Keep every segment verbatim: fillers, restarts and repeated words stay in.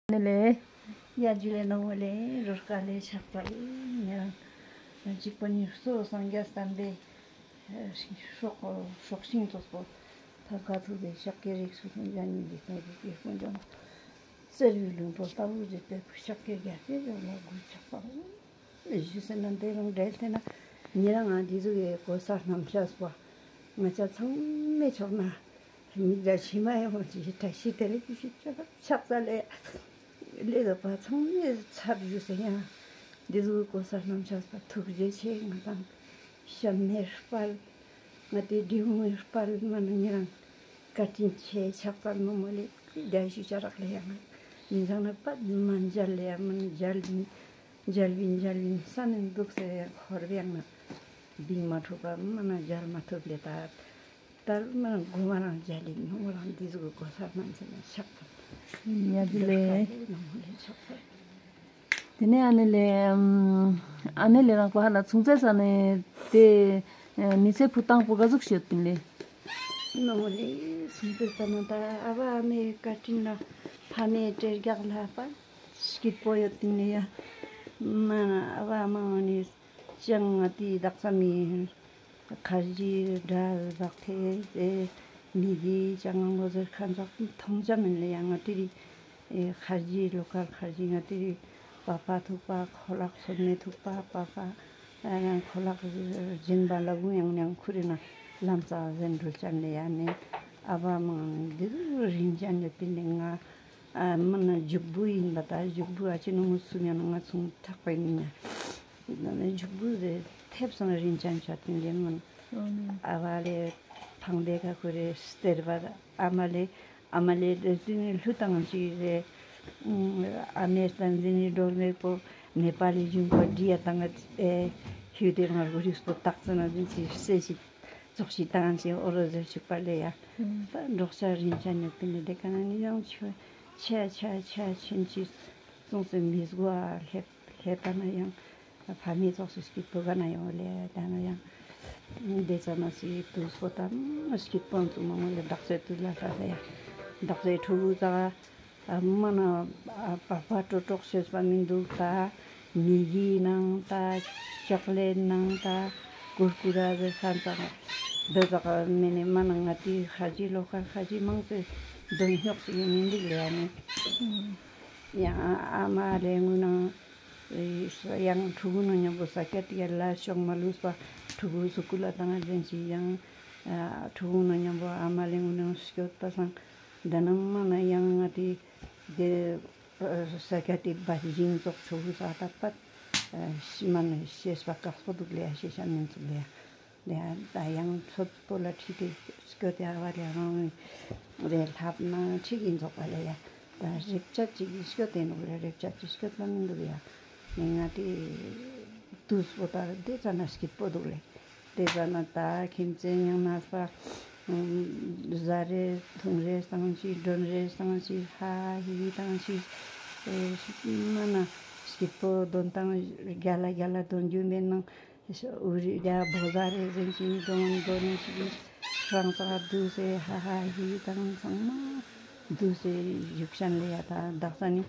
ནི་ལས། ཡ་ཇུ་ལེ་ནོ་མོ་ལེ་རོར་ཀ་ལེ་ཕྱག་འཚལ་ཉ། གཅིག་པོ་ཉི་སོ་སངས་རྒྱས་བསྟན་པའི་སྲོག་སྲོག་ཤིང་ཙོགས་པོ། ཐབས་ཀ་ཐུག་པའི་ཤཱཀྱའི་རིགས་སུ་སོང་། ཡ་ཉིད་འདི་སྟོང་གི་སྐྱེ་དཀོན་ཅང་། གསེར་བའི་ལུང་པོ་ལྟ་བུ་རེད་པས། ཤཱཀྱའི་རྒྱལ་པོའི་ལྗོངས་ལ་གུས་ཕྱག་འཚལ། ཞུ་ཟེར་ན་འདི་རང་འབྲེལ་ཏེ་ན་ཉེ་རང་ང་འདི་ཚོ་གི་གོ་ས་རྣམ་ཤེས་པ་ང་ཅག་ཚང་མས་ཆོག་ན་མིག་ར་ཤི་མ་ཡོང་ཅི་ཞིག་བཀྲ་ཤིས་བདེ་ལེགས་ཀྱི་ཞིག་ཆོག་ཕྱག་འཚལ་ལེ། ལེ་ལ་པ་ཚང་མས་ཚར་ཞུ་ཟེར་ཡང་འདི་ཚོ་གི་གོ་ས་རྣམ་ཤེས་པ་ཐུགས་རྗེ་ཆེ། ང་དང་ཤམ་མེར་དཔལ་ང་དེ་འབྲི་གུང་མེར་དཔལ་མ་ན་ཉེ་རང་བཀའ་དྲིན་ཆེ། ཕྱག་འཚལ་མོ་མོ་ལེ་རྒྱ་ཞུ་ཅ་རག་ལེ་ཡང་ཡིན་ཙང་ན་པ་མ་མཇལ་ལེ་ཡང་མ་མཇལ་བིན། མཇལ་བིན་མཇལ་བིན་ས་ནས་འདུག་ཟེར་ཡང་འཁོར་བའི་ཡང་ན་བིང་མ་ཐུབ་པ་མ་ན་མཇལ་མ་ཐུབ་ལེ། ད་ལྟར་མ་ན་དགོ་མ་རང་མཇལ་ལེ་ནོ་མོ་རང་འདི་ཟུག་གི་གོ་ས་མ་ཚེ་ན་ཤག་ཙམ་ཉ་དི་ལེ། ནོ་མོ་ལེ་ཤག་ཙམ། དེ་ནས་ཨ་ནེ་ལེ། ཨ་ནེ་ལེ་རང་པ་ཧ་ན་ཆུང་ཙེ་ས་ནས་དེ་མི་ཚེ་ཕུ་ཏང་པོ་ག་ཟུག་ཤོད་པིན་ལེ། ནོ་མོ་ལེ་ཆུང་ཙེ་ས་ན་ད་ཨ་བ་ཨ་མའི་བཀའ་དྲིན་ལ་ཕ་མའི་བྲེལ་རྒྱག་ལ་པ་སྐྱིད་པོ་ཡོད་པིན་ལེ་ཡ། མ་ཨ་བ་ཨ་མ་འོ་ནི་ཅང་ང་དེ་དག་ས་མི་ཁར་ཇི་དྲ་བག་ཐེ་དེ་མི་གི་ཅང་ངོ་ཟེར་ཁ་འཛག་མཐོང་ཅང་མིན་ལེ་ཡ། ང་དེ་རི་ཁར་ཇི་ལོ་ཁར་ཁར་ཇི་ང་དེ་རི་པ་པ་ཐུག་པ་ཁོ་ལག་ཚོད་མེད་ཐུག་པ་པ་པ་ཁོ་ལག་སྦྱིན་པ་ལ་གུང་ཡང་ཡང་ཁུ་རི་ན་ལམ་ས་ཟན་འགྲུལ་ཅང་ལེ་ཡ། ནི་ཨ་བ་མང་འདི་རུ་རིན་ཅན་ལེ་པིན་ལེ་ང་ཨ་མི་ན་ཇུག་བུ་ཡིན་པ་ད་ཇུག་བུ་ཨ་ཅི་ནུ་མུ་སུ་ཉ་ན་ང་ཚུང་ཐག་པ་ཡིན་ཉ། ཇུག་བུ་རེ་ཐེབས་སང་རིན་ཅན་ཆ་ཏིན་ལེ་མོན། ཨ་བ་ལེ་ཕང་བདེ་ཁ་ཁུ་རེ་སྟེར་བ། ཨ་མ་ལེ་ཨ་མ་ལེ་རེ་ཏིན་ལྷུ་དང་ཅི་རེ། ཨ་མེ་སྟན་ཟིན་ནི་སྒྲོལ་མེ་པོ་ནེ་པ་ལི་ཇུང་པོ་འདི་ཡ་དང་ཨེ་ཧུ་དེ་མར་གུ་རིགས་པོ་བཏགས་ཙ་ན་ཟིན་ཅི་སེ་ཞིག་ཙོག་ཞིག་དང་ཅི་ཨོ་རོ་ཟེར་ཆུག་པ་ལེ་ཡ། ད་འབྲོག་ཤ་རིན་ཆ་ཉོ་ཏིན་ལེ་དེ་ག་ན་ནི་ཡང་ཆོ་ཆ་ཆ་ཆ་ཆེན་ཅི་སོང་སེ་མི་སྒོ་ཨ་ལྷེབ། ལྷས་པ་ན་ཡང་ཕ་མའི་ཚོགས་སུ་སྐྱིད་པོ་ག་ན་ཡོང་ལེ་ད་ན་ཡང་། འདི་ཚ་ན་སི་དུས་པོ་དང་སྐྱིད་པོ་ཚོ་མ་མོ་ལེ་བདག་ཚེ་དུས་ལ་ལྷ་ས་ཡ། བདག་ཚེ་ཕྲུ་གུ་ཚ་མ་ན་པ་པ་ཀྲོ་ཀྲོག་ཤེས་པ་མི་འདུག་ད་མི་གི་ནང་ད་ཤག་ལེ་ནང་ད་ཀུར་ཀུ་ར་ཟེར་ཁན་ཚ་འདི་ཚ་མེ་ནེ་མ་ན་ང་ཏི་ཁ་ཅི་ལོ་ཁ་ཁ་ཅི་མང་ཚེ་འདོན་ཉོག་སི་མི་འདུག་ལེ་ཡ་ནི། ཡང་ཨ་མ་ལེ་ངུ་ན། ཡང་ཕྲུ་གུ་ནང་མཉམ་པོ་ས་སྐྱ་དེ་ལ་ཤོག་མ་ལུས་པ་ཕྲུ་གུ་སུ་ཀུ་ལ་བཏང་ལེན་ཅི་ཡང་ཕྲུ་གུ་ནང་མཉམ་པོ་ཨ་མ་ལེ་ངུ་ནང་སྐྱོད་པ་སང་ད་ནམ་མ་ན་ཡང་ང་དེ་དེ་ས་སྐྱ་དེ་བ་ཞིང་ཙོག་ཕྲུ་གུ་ས་ད་པ་ཤི་མ་ན་ཤེས་པ་དཀགས་པོ་འདུག་ལེ་ཡ་ཤེས་བྱ་མིན་ཚུགས་ལེ་ཡ། ཡང་ད་ཡང་ཚོད་པོ་ལ་ཁྲིད་དེ་སྐྱོད་དེ་ཨ་བ་ལེ་རང་རེ་ལྷབ་ན་ཁྲིད་ཀྱི་འཛོག་པ་ལེ་ཡ། ད་རེབ་ཆ་གཅིག་གི་སྐྱོད་དེ་ནུག་ལེ་རེབ་ཆ་གཅིག་སྐྱོད་པ་མི་འདུག་ཡ། ནི་ང་དེ་དུས་པོ་ད་དེ་ཙ་ན་སྐྱིད་པོ་འདུག་ལེ། དེ་ཙ་ན་ད་ཁྱིམ་མཚེས་ཉང་ན་ས་ཟ་རེ་འཐུང་རེ་སང་ཅི་འགྲོན་རེ་སང་ཅི་ཧ་ཧི་ཧི་སང་ཅི་མ་ན་སྐྱིད་པོ་འདོན་སྟངས་རྒྱ་ལ་རྒྱ་ལ་འདོན་རྒྱུ་མེད་ནང་། འུ་རི་རྒྱ་བོ་ཟ་རེ་ཟིན་ཅིང་དོན་དོན་ཅིག་ཧྲང་ཙག་དུ་སེ་ཧ་ཧ་ཧི་དང་ཚང་མ་དུ་སེ་བཞུགས་ཤན་ལེ་ཡ་ད་དག་ས་ནི་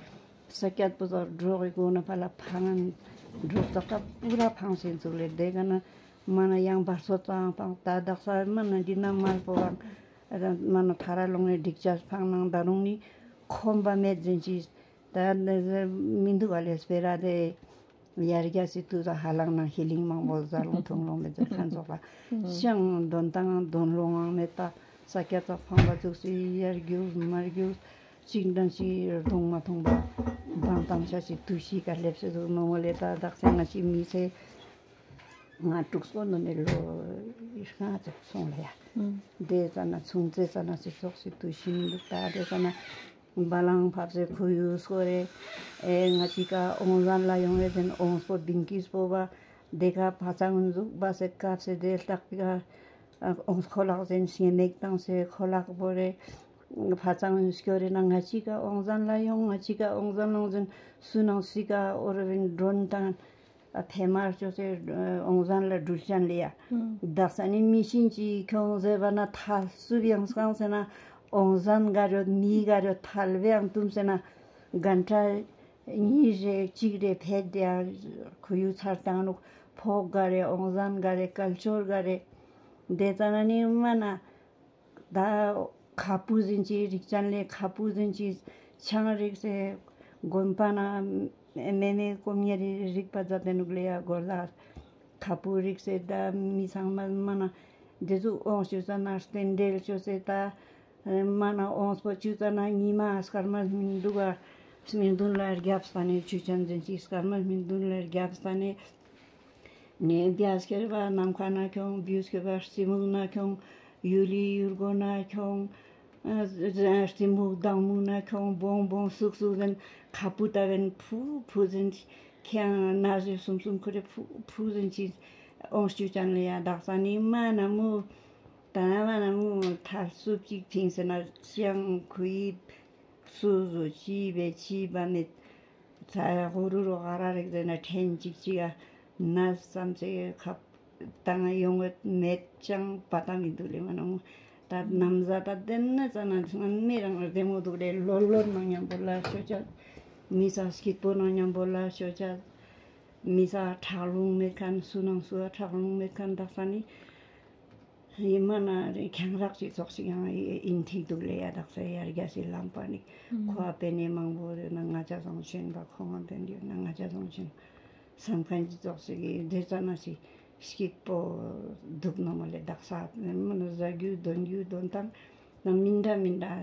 ས་སྐྱ་པོ་ཟ་འགྲོ་གི་གོ་ན་ཕ་ལ་ཕང་འགྲོ་ཙག་ཀ་པུ་ར་ཕང་སེ་ཚུགས་ལེ་དེ་ག་ན་མ་ན་ཡང་བར་སོ་ཙང་ཕང་ད་དག་ས་མ་ན་འདི་ན་མལ་པོ་བང་མ་ན་ཐ་ར་ལོང་ནི་འགྲིག་ཆ་ཕང་ནང་ད་རུང་ནི་ཁོམ་པ་མེད་ཟིན་ཅིག་ད་མི་འདུག་ག་ལེ་སྤེ་ར་དེ། ཡར་རྒྱ་སི་ཏུ་ད་ཧ་ལང་ན་ཧི་ལིང་མང་པོ་ཟ་ལོང་ཐུང་ལོང་མེད་ཚེ་ཁ་འཛོག་ལ་ཤང་འདོན་ཏང་འདོན་ལོང་ཨང་མེད་པ་ས་སྐྱ་ཙག་ཕང་པ་ཚུགས་སི་ཡར་རྒྱུ་མར་རྒྱུ་གཅིག་འདྲ་ཞིག་རྡུང་མ་ཐོང་པ་འབང་ཏང་ཤ་ཞིག་ཏུ་ཤི་ཀ་ལེབ་སེ་ཟུག་མ་མོ་ལེ་ད་དག་སེ་ང་ཞིག་མི་ཚེ་ང་དྲུག་སོ་ནོ་ནེ་ལོ་ལྔ་ཙམ་སོང་ལ་ཡ། དེ་ཙ་ན་ཆུང་ཙེ་ཙ་ན་སི་ཙོག་སི་ཏུ་ཤི་མི་འདུག་ད་དེ་ཙ་ན། བ་ལང་ཕབ་སེ་ཁུ་ཡུ་སྐོར་རེ། ཨེ་ང་ཅི་ཀ་ཨོང་ཟན་ལ་ཡོང་རེ་ཟེན་ཨོང་སྤོ་བིང་ཀི་སྤོ་བ། དེ་ཀ་ཕ་ཚང་འཛུགས་པ་སེ་ཀབ་སེ་དེ་ལྟག་པི་ཀ་ཨོང་ཁོ་ལག་ཟེན་སྙེ་མེག་བཏང་སེ་ཁོ་ལག་སྤོ་རེ། ཕ་ཚང་སྐྱོ་རེ་ན་ང་ཅི་ཀ་ཨོང་ཟན་ལ་ཡོང་ང་ཅི་ཀ་ཨོང་ཟན་ལོང་ཟེན་སུ་ནང་སི་ཀ་ཨོ་ར་བིན་མགྲོན་དང་། ཨ་ཕེ་མར་ཅོ་སེ་ཨོང་ཟན་ལ་འགྲུལ་ཅན་ལེ་ཡ། ཨང་། དག་ས་ནི་མི་ཤིན་ཅི་ཁྱོང་ཟེར་བ་ན་ཐལ་སུབ་ཡང་སྐང་ཟེར་ན་ཨོང་ཟན་ག་རོད་མི་ག་རོད་ཐལ་བེ་ཡང་ཏུམ་ཟེར་ན་ གན་ཊ་གཉིས་རེ་གཅིག་རེ་ཕེད་དེ་ཁོར་ཡུག་ཚར་བཏང་ནུག། ཕོགས་ག་རེ་ཨོང་ཟན་ག་རེ་ཀལ་ཅོར་ག་རེ། དེ་ཙ་ན་ནི་མ་ན། ད་ཁ་སྤུ་ཟིན་གྱི་རིགས་ཅན་ལས་ཁ་སྤུ་ཟིན་གྱི་ཆང་རིགས་སེ་དགོན་པ་ན་མེ་མེ་ཀོ་མྱེ་རི་རིག་པ་ཛ་དེ་ནུག་ལེ་ཡ་གོར་ལ་ཁ་སྤུ་རིགས་སེ་ད་མི་ཚང་མ་མ་ན་འདི་ཟུག་ཨོང་ཞུ་ས་ན་རྟེན་འབྲེལ་ཅོ་སེ་ད་མ་ན་ཨོང་སྤོ་ཅུ་ཙ་ན་ཉི་མ་སྐར་མ་སྨིན་འདུག་ག། སྨིན་འདུན་ལ་རྒྱབ་ས་ནས་ཆུ་ཆེན་འཛིན་གྱི་སྐར་མ་སྨིན་འདུན་ལ་རྒྱབ་ས་ནས། ནས་བརྒྱ་སྐྱེར་བ་ནམ་མཁའ་ན་ཁྱོང་། བུ་སྐྱེར་བ་རྩི་མུག་ན་ཁྱོང་། ཡུ་ལི་ཡུར་གོ་ན་ཁྱོང་། ཨ་རྩི་མུག་སྡང་མུག་ན་ཁྱོང་། བོང་བོང་སུག་སུག་ཟན་ཁ་སྤུ་ལྟ་བན་ཕུ་ཕུ་ཟན། ཁྱེང་ན་ཟེ་སུམ་སུམ་ཁུ་རེ་ཕུ་ཕུ་ཟན་ཅི། ཨོང་སྐྱུ་ཅན་ལ་ཡ་དག་ས་ནི་མ་ན་མུ། ད་ན་མ་ན་མུ་ཐ་སུབ་ཅིག་ཕིང་སེ་ན་ཁྱེང་ཁུ་ཡི་སུ་ཟུ་ཅི་བེ་ཅི་བ་མེད། ད་ཧུ་རུ་རུ་ཧ་ར་རེག་ཟེར་ན་ཕྲན་གཅིག་གཅིག་ཨ་ན་བསམ་ཚེ་ཁབ་བཏང་ཡོང་བའི་མེད་ཅང་པ་ཏམ་མི་འདུག་ལེ་མ་ན་མོ། ད་ནམ་ཟ་ད་དེ་ན་ཙ་ན་ཚང་མི་རང་བདེ་མོ་འདུག་ལེ། ལོ་ལོ་ནང་མཉམ་པོ་ལ་ཤོ་ཅ། མི་ས་སྐྱིད་པོ་ནང་མཉམ་པོ་ལ་ཤོ་ཅ། མི་ས་ཁྲག་རླུང་མེད་མཁན་སུ་ནང་སུ་ཨ་ཁྲག་རླུང་མེད་མཁན་དག་ས་ནི། ཡིན་མ་ན་རེ་ཁྱང་རག་ཅིག་ཚོགས་ཤིག་ཡང་ཡིན་ཐིག་འདུག་ལེ་ཡ་དག་ས་ཡར་རྒྱ་སི་ལམ་པ་ནི་ཁོ་ཨ་པེ་ནེ་མང་པོ་རེ་ན་ང་ཅག་སོང་ཆེན་པ་ཁོང་ཨ་དེ་འདི་ན་ང་ཅག་སོང་ཆེན་བསམ་མཁན་ཅིག་ཚོགས་ཤིག་ཡིན་དེ་ཙ་ན་ཞིག་སྐྱིད་པོ་འདུག་ནོ་མ་ལེ་དག་ས་མ་ན་ཟ་རྒྱུ་འདོན་རྒྱུ་འདོན་སྟངས་ན་མི་འདྲ་མི་འདྲ་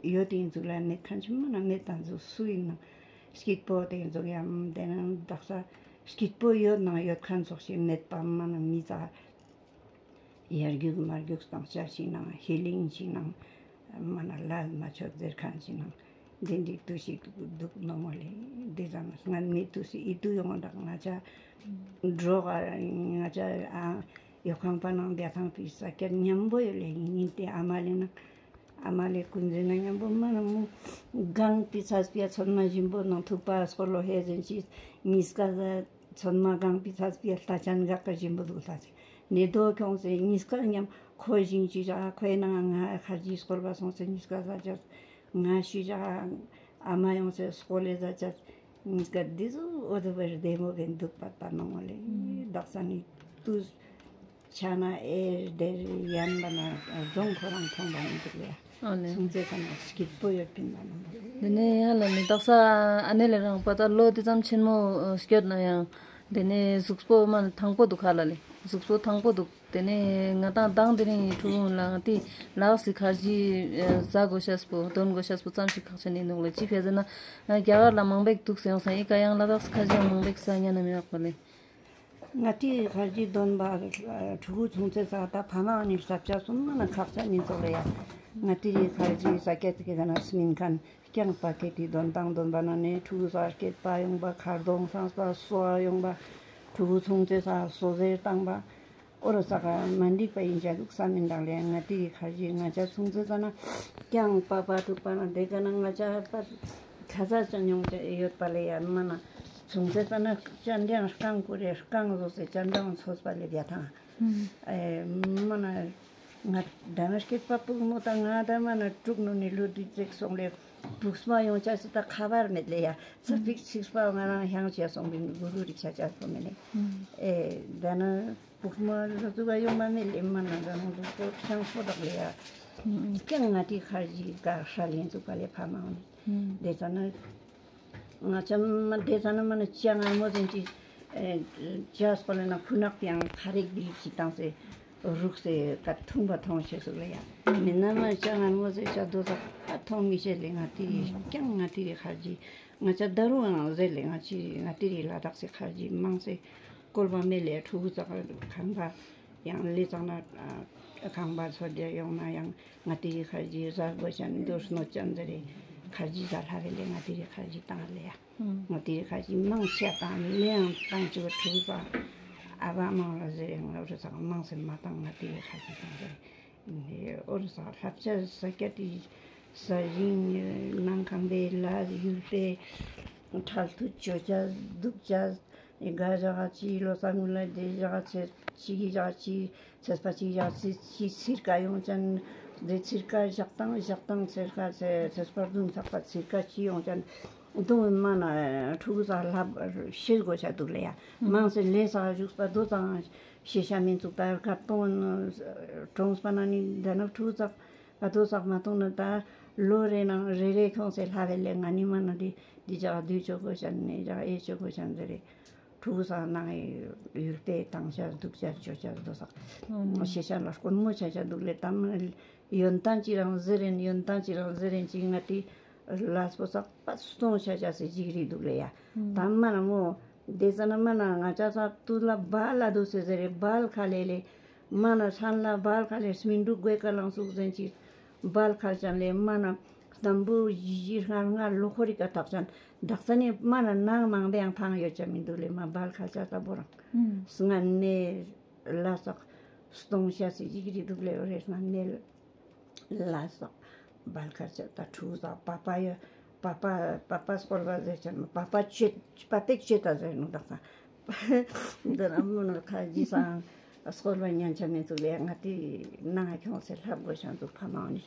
ཡོད་དེ་ཡིན་ཚུགས་ལ་མེད་མཁན་ཅིག་མ་ན་མེད་དང་ཚུགས་སུ་ཡིན་ན་སྐྱིད་པོ་དེ་ཡིན་ཚུགས་ཡང་དེ་ན་དག་ས་སྐྱིད་པོ་ཡོད་ན་ཡོད་མཁན་ཚོགས་ཤིག་མེད་པ་མ་ན་མི་ཙ། ཡར་རྒྱུག་མར་རྒྱུག་དང་བཅའ་ཞིག་ནང་ཧི་ལིང་ཞིག་ནང་མ་ན་ལ་མ་ཆོད་ཟེར་མཁན་ཞིག་ནང་འདི་འདྲའི་དུས་ཤིག་འདུག་ནོ་མོ་ལེ། འདི་ཙམ་སྔན་མའི་དུས་སུ་ཨི་དུ་ཡོང་དང་ང་ཅག་འགྲོ་ག་ང་ཅག་ཨ་ཡོ་ཁང་པ་ནང་བདེ་ཐང་པའི་ས་སྐྱ་མཉམ་པོ་ཡོད་ལེ་ཡིན་ཡིན་ཏེ་ཨ་མ་ལེ་ན་ཨ་མ་ལེ་ཀུན་འཛིན་ན་མཉམ་པོ་མ་ན་མོ་གང་དུས་ཚ་སྤྱི་ཚོད་མ་བཞིན་པོ་ནང་ཐུག་པ་སོ་ལོ་ཧེ་ཟིན་ཅིག་གཉིས་ཀ་ཚོད་མ་གང་པའི་ཚ་སྤྱི་ལྟ་ཅན་འགག་གི་བཞིན་པོ་འདུག་ལྟ་ཅིག་ནས་དོ་ཁྱོང་སེ་གཉིས་ཀ་མཉམ་ཁོ་བཞིན་ཅི་བྱ་ཁོའི་ནང་ང་ཁར་ཇི་སྐོར་བ་སོང་སེ་གཉིས་ཀ་ཟ་ཅག་ང་ཤི་བྱ་ཨ་མ་ཡོང་སེ་སྐོར་ལས་ཟ་ཅག་གཉིས་ཀ་འདི་ཚོ་འོ་དེ་བར་བདེ་མོ་བས་འདུག་པ་ལྟ་ནོ་མ་ལེ། དག་ས་ནི་དུས་ཆ་ན་ཨེ་དེར་ཡན་པ་ན་རྫོང་ཁོ་རང་མཐོང་པ་མི་འདུག་ལེ། ཨ་ནི། སུང་ཙེ་ཁ་ན་སྐྱིད་པོ་ཡོད་པིན་ན་ནོ་མ་ལེ། དེ་ནས་ཡང་ལ་ནི་དག་ས་ཨ་ནེ་ལས་རང་པ་ད་ལོ་དེ་ཙམ་ཆེན་མོ་སྐྱོད་ན་ཡང་དེ་ནས་གཟུགས་པོ་མ་ཐང་པོ་འདུག་ཁ་ལ་ལེ། གཟུགས་པོ་ཐང་པོ་འདུག་དེ་ནས་ང་དང་དང་དེ་རིང་ཕྲུ་གུ་ལ་ང་དེ་ལག་སི་ཁར་ཇི་ཟ་དགོས་ཤེས་པོ་འདོན་དགོས་ཤེས་པོ་ཙམ་ཞིག་ཁག་ཆེ་ནི་འདུག་ལ་ཅི་ཕེ་ཟེར་ན་རྒྱ་གར་ལ་མང་པོ་འདུག་ཟེར་ཡོང་ས་ཡི་ག་ཡང་ལ་དྭགས་སི་ཁར་ཇི་ཡང་མང་པོ་ཟ་ཉན་ན་མི་ཡག་པོ་ལེ། ང་ཏི་ཁར་ཇི་འདོན་པ་ཕྲུ་གུ་ཆུང་ཚེ་ས་ད་ཕ་མ་ནི་ས་ཆ་གསུམ་མ་ན་ཁག་ཆ་ནི་ཚོགས་ལ་ཡ། ང་ཏི་རི་ཁར་ཇི་ས་སྐད་ཀྱི་ག་ན་སྨིན་མཁན་རྐྱང་པ་སྐད་དི་འདོན་སྟངས་འདོན་པ་ན་ནི་ཕྲུ་གུ་ས་སྐད་པ་ཡོང་པ་ཁར་གདོང་སངས་པ་སོ་ཡོང་པ་ཕྲུ་གུ་ཆུང་ཚེ་ས་སོ་ཟེར་བཏང་པ། ཨོ་རོ་ས་ག་མ་འགྲིག་པ་ཡིན་ཅག་ལུགས་ས་མིན་དང་ལས་ང་ཏི་རི་ཁར་ཇི་ང་ཅག་ཆུང་ཚེ་ས་ན་རྐྱང་པ་པ་ཐུག་པ་ན་དེ་ག་ན་ང་ཅག་པ་ཁ་ས་ཅ་ཉུང་ཅ་ཡོད་པ་ལས་ཡ་མ་ན་ཆུང་ཚེ་ས་ན་ཅ་འདྲེང་རྐང་ཀུ་རེ་རྐང་བཟོ་སེ་ཅ་འདྲང་ཚོས་པ་ལས་བྱ་ཐང་། ཨེ་མ་ན་ང་ད་ན་སྐྱེད་པ་ཕྲུག་མོ་དང་ང་ད་མ་ན་དྲུག་ནུ་ནི་ལོ་དུས་ཚིགས་སོང་ལས་ཕྲུག་སྨ་ཡོང་ཅ་སི་ད་ཁ་བར་མེད་ལས་ཡ་ཚ་ཕིག་ཚིགས་པ་ང་རང་ཧྱང་ཅ་སོང་བིན་གུ་རུ་རིག་ཆ་ཅ་སོ་མེ་ནི་ཨེ་ད་ན། བུ་མོ་ལོ་ཙུ་བ་ཡོང་མ་མེད་ལེ་མ་ན་འདྲ་ནང་དུ་ཤང་སོ་དག་ལེ་ཡ། ཀྱང་ང་ཏི་ཁར་ཇི་ག་ཧྲ་ལེན་ཙུ་ག་ལེ་ཕ་མ་འོ་ནི། དེ་ཙ་ན་ང་ཅག་མ་དེ་ཙ་ན་མ་ན་ཅ་ང་མོ་ཟིན་ཅི་ཅ་སོ་ལེ་ན་ཁུ་ནག་ཡང་ཁ་རིག་བིལ་ཅི་བཏང་སེ་རུག་སེ་ཀ་ཐུང་བ་ཐོང་ཤེས་སུ་ལེ་ཡ། མི་ན་མ་ཅ་ང་མོ་ཟེ་ཅ་དོ་ཟ་ཀ་ཐོང་མི་ཤེས་ལེ་ང་ཏི་རི་ཀྱང་ང་ཏི་རི་ཁར་ཇི། ང་ཅག་ད་རུང་ཡང་ཟེར་ལེ་ང་ཅི་ང་ཏི་རི་ལ་དྭགས་སི་ཁར་ཇི་མང་སེ་བཀོལ་བ་མེད་ལེ་ཕྲུ་གུ་ཙག་ཁང་པ་ཡང་ལེ་ཙག་ན་ཁང་པ་ཚོ་དེ་ཡོང་ན་ཡང་ང་ཏི་རི་ཁར་ཇི་ཟ་དགོས་ཅན་འདོར་སྣོ་ཅན་ཟེར་རེ་ཁར་ཇི་ཟ་ལྷ་རེ་ལེ་ང་ཏི་རི་ཁར་ཇི་བཏང་ལེ་ཡ། ང་ཏི་རི་ཁར་ཇི་མང་ཆེ་བཏང་ལེ་ཡང་བཏང་ཅི་བ་ཕྲུ་གུ་ཙག་ཨ་བ་མང་ལ་ཟེར་ཡང་ལ་རུ་ཙག་མང་སེ་མ་བཏང་ང་ཏི་རི་ཁར་ཇི་བཏང་ཟེར། ཨོ་རི་ས་ལྷ་བྱ་ས་སྐྱ་ཏི་ས་ཞིང་ནང་ཁང་པའི་ལ་ཡུལ་པའི་ཁྲལ་ཐུ་ཅོ་ཅ་སྡུག་ཅ་དགའ་ཞག་ཅི་ལོ་ས་ངུ་ལ་དེ་ཞག་ཚེ་ཅི་གི་ཞག་ཅི་ཚེས་པ་ཅི་ཞག་ཅི་ཅི་སིར་ཀ་ཡོང་ཅན་ འདི་ཚིར་ཀ་བཞག་སྟངས་བཞག་སྟངས་ཚིར་ཀ་ཚེ་ཚེ་སྤར་བདུན་ཚགས་པ་ཚིར་ཀ་ཅི་ཡོང་ཅན་དུང་མ་ན་ཕྲུ་གུ་ས་ལྷབ་ཤེས་དགོས་ཆ་འདུག་ལེ་ཡ། མང་སེ་ལས་ས་བཞུགས་པ་དོ་ཙང་ཤེས་བྱ་མིན་ཚུགས་པ་ག་སྤོང་གྲོངས་པ་ན་ནི་འདི་ན་ཕྲུ་གུ་ཚགས་པ་དོ་ཙག་མ་གཏོང་ན་ད་ལོ་རེ་ནང་རེ་རེ་ཁྱོངས་སེ་ལྷ་བེ་ལེ་ང་ནི་མ་ན་འདི་འདི་ཇག་བདུད་ཆོག་གོ་ཆ་ནི་ཇག་ཨེ་ཆོག་གོ་ཆ་འདི་རེད། ཕྲུ་གུ་ས་ནང་ཡུལ་པས་བཏང་བྱ་འདུག་བྱ་ཆོག་བྱ་འདུག་ས། ཤེས་བྱ་ལ་དཀོན་མོ་ཆ་བྱ་འདུག་ལེ་དམ་ཡོན་ཏན་ཅི་རང་ཟེར་རེན་ཡོན་ཏན་ཅི་རང་ཟེར་རེན་ཅི་ང་ཏི་ལ་སྤོ་ས་པ་སྟོང་ཆ་བྱ་སེ་ཅིག་རེད་འདུག་ལེ་ཡ། དམ་མ་ན་མོ་དེ་ས་ན་མ་ན་ང་ཅག་ས་ཏུ་ལ་བ་ལ་འདུག་སེ་ཟེར་རེ་བལ་ཁ་ལེ་ལེ། མ་ན་ས་ལ་བལ་ཁ་ལེ་སྨིན་དྲུག་དགོས་ཀ་ལང་སུག་ཟེན་ཅི་བལ་ཁ་ཅན་ལེ་མ་ན། དམ་བུ་ཡི་ཡི་སྔར་སྔར་ལོ་ཁོ་རི་ཀ་ཐག་ཅན་བདག་ས་ནས་མ་ན་ནང་མང་པོ་ཡང་ཕང་ཡོད་ཅ་མི་འདུག་ལེ་མ་བལ་ཁ་ཅ་ལྟ་བུ་རང་། སྔ་ནས་ལ་སོགས་སྟོང་ཤ་སི་ཡིག་རི་འདུག་ལེ་རེ་སྔ་ནས་ལ་སོགས་བལ་ཁ་ཅ་ད་ཕྲུ་གུ་ས་པ་པ་ཡོད། པ་པ་པ་པ་སྐོར་བ་ཟེར་ཅན་པ་པ་ཆེ་པ་པེག་ཆེ་ད་ཟེར་ནུ་བདག་ས། འདི་རང་མོ་ནང་ཁ་ཇི་སང་སྐོར་བ་ཉན་ཆ་མེད་ཚུགས་ལས་ང་དེ་ནང་ཁྱོངས་སེ་ལྷབ་དགོས་ཤང་ཚུགས་ཕ་མ་ནི་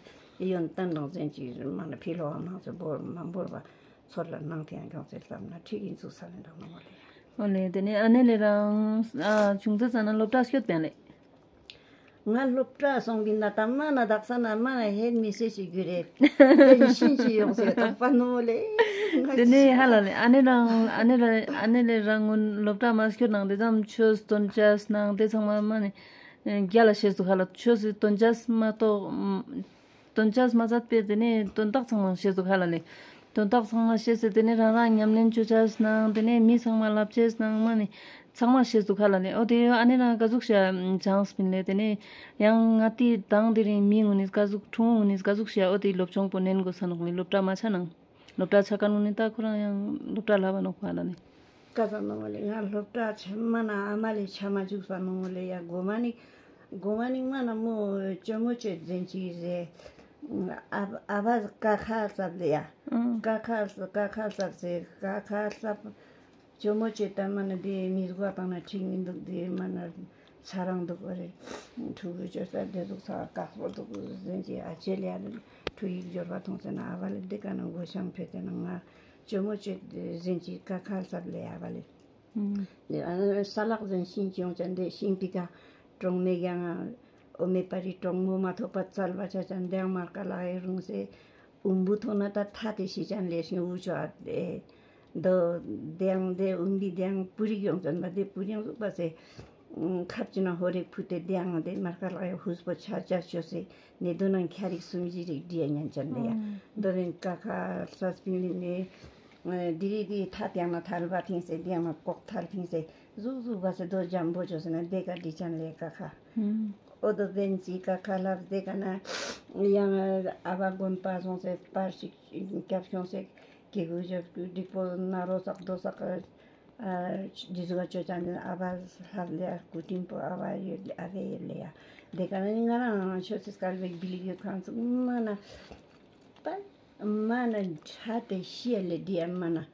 ཡོན་ཏན་རང་བཙན་གྱི་མ་ན་ཕི་ལོ་བ་མང་སེ་འབོར་མ་འབོར་བ་ཚོར་ལ་ནང་དེ་ཡང་ཁྱོངས་སེ་ལྷབ་ན་ཁྲིག་ཡིན་ཚུགས་ས་ལེན་རང་མ་མོ་ལས། ཨོ་ལེ་དེ་ནས་ཨ་ནེ་ལེ་རང་ཨ་ཆུང་ཙེ་ས་ན་སློབ་གྲྭ་སྐྱོད་པས་ལེ། ང་སློབ་གྲྭ་སོང་གི་ན་ད་མ་ན་དག་ས་ན་མ་ན་ཧེད་མི་སེ་ཞིག་རྒྱུ་རེད། དེ་ནི་ཤིན་ཅི་ཡོང་སེ་དོགས་པ་ནོ་ལེ། ང་དེ་ནས་ཧ་ལ་ལེ་ཨ་ནེ་རང་ཨ་ནེ་ར་ཨ་ནེ་ལེ་རང་ངོ་སློབ་གྲྭ་མ་སྐྱོད་ནང་དེ་ཙམ་ཆོས་སྟོན་ཅས་ནང་དེ་ཚང་མ་མ་ནི་རྒྱ་ལ་ཤེས་སུ་ཧ་ལ་ཆོས་སི་སྟོན་ཅས་མ་གཏོགས་སྟོན་ཅས་མ་ཚད་པས་དེ་ནས་དོན་དག་ཚང་མ་ཤེས་སུ་ཧ་ལ་ལེ། དོན་དག་ཚང་མ་ཤེས་སེ་དེ་ནས་རང་རང་ཉམས་ལེན་བཅོ་ཅས་ནང་དེ་ནས་མི་ཚང་མ་ལབ་ཅས་ནང་མ་ནི། ཚང་མ་ཤེས་འདུག་ཁ་ལ་ནི་ཨོ་དེ་ཨ་ནེ་རང་ག་ཟུག་ཤ་ཅང་སྤིན་ལེ་དེ་ནས་ཡང་ང་ཏི་དང་དེ་རིང་མི་ངུ་ནི་ག་ཟུག་ཁྲུང་ངུ་ནི་ག་ཟུག་ཤ་ཨོ་དེ་སློབ་སྦྱོང་པོ་ནན་དགོས་ས་ནོག་ནི་སློབ་གྲྭ་མ་ཆ་ནང་སློབ་གྲྭ་ཆ་ཀ་ནུ་ནི་ད་ཁོ་རང་ཡང་སློབ་གྲྭ་ལ་བ་ནོག་ཁ་ལ་ནི། ཀ་ས་ནོ་ལེ་ང་སློབ་གྲྭ་ཆ་མ་ན་ཨ་མ་ལེ་ཆ་མ་བཅུག་ས་ནོ་ལེ་ཡ་གོ་མ་ནི་གོ་མ་ནི་མ་ན་མོ་ཅོ་མོ་ཅོ་ཛན་ཅི་རེ་ཨ་ཨ་བ་ཀ་ཁ་སབ་ལེ་ཡ་ཀ་ཁ་ཀ་ཁ་སབ་ཟེ་ཀ་ཁ་སབ། ཇོ་མོ་ཅེ་ད་མ་ན་དེ་མི་གོ་དང་ན་ཁྲིག་མི་འདུག་དེ་མ་ན་ས་རང་འདུག་གོ་རེ། ཕྲུ་གུ་ཅོ་ས་དེ་འདུག་ས་ཀག་པོ་འདུག་ཟེན་ཅེ་ཨ་ཅེ་ལེ་ཨ་ཕྲུ་ཡིག་འབྱོར་བ་མཐོང་ཟེར་ན་ཨ་བ་ལེ་དེ་ཀ་ན་མགོ་ཤང་ཕེ་དེ་ན་ང་ཇོ་མོ་ཅེ་ཟེན་ཅེ་ཀ་ཁ་ལ་སབ་ལེ་ཨ་བ་ལེ། ས་ལག་ཟེན་ཤིང་ཅི་ཡོང་ཅན་དེ་ཤིང་དེ་ཀ་གྲོང་མེ་ཀྱང་ཨོ་མེ་པ་རི་གྲོང་མོ་མ་ཐོབ་པ་ཙལ་བ་ཆ་ཅན་དེ་ཡང་མར་ཀ་ལ་ཨེ་རུང་སེ། ཨུམ་བུ་ཐོག་ན་ད་ཐ་དེ་ཤི་ཅན་ལེ་ཤིང་འུ་ཅོ་ཨ་དེ། འདོ་དེའང་དེ་ཨུམ་བི་དེའང་པུ་རིག་ཡོང་ཙམ་པ་དེ་པུ་རིང་ཟུག་པ་སེ། ཁབ་ཅི་ན་ཧོ་རེ་ཕུ་དེ་དེའང་དེ་མར་ཁ་ལག་ཡ་ཧུས་པོ་ཆ་ཆ་ཆོ་སེ་ནེ་དོ་ནང་ཁྱ་རིག་སུམ་ཞི་རིག་དྲི་ཡ་ཉན་ཅན་དེ་ཡ། འདོ་རིང་ཀ་ཁ་ས་སྤིན་ལི་ནེ། དེ་རིག་དེ་ཐ་དེའང་ན་ཐལ་བ་ཐིང་སེ་དེའང་ན་ལྐོག་ཐལ་ཐིང་སེ་ཟུག་ཟུག་པ་སེ་དོ་འཇམ་པོ་ཆོ་སེ་ན་དེ་ཀ་དྲི་ཅན་ལེ་ཀ་ཁ། ཨོ་དོ་བན་ཅི་ཀ་ཁ་ལབ་དེ་ཀ་ན་ཡང་ཨ་བ་དགོན་པ་སོང་སེ་པར་ཞིག་སྐྱབས་ཁྱོང་སེ་གེ་གུ་ཞབས་སྒྲིག་པོ་ན་རོ་སག་རྡོ་སག་ཨ་ཇི་ཟུག་ཅོ་ཅང་ཨ་བ་ལབ་ལེ་ཨ་སྐུ་དྲིན་པོ་ཨ་བ་ཡོད་ཨ་བེ་ཡོད་ལེ་ཡ། དེ་ཀ་ན་ང་རང་ཆོས་སི་སྐལ་བའི་བིལ་ཡོད་ཁང་ཚུགས་མ་ན་པ་མ་ན་ཁྲ་དེ་ཤི་ལེ་དི་ཨ་མ་ན།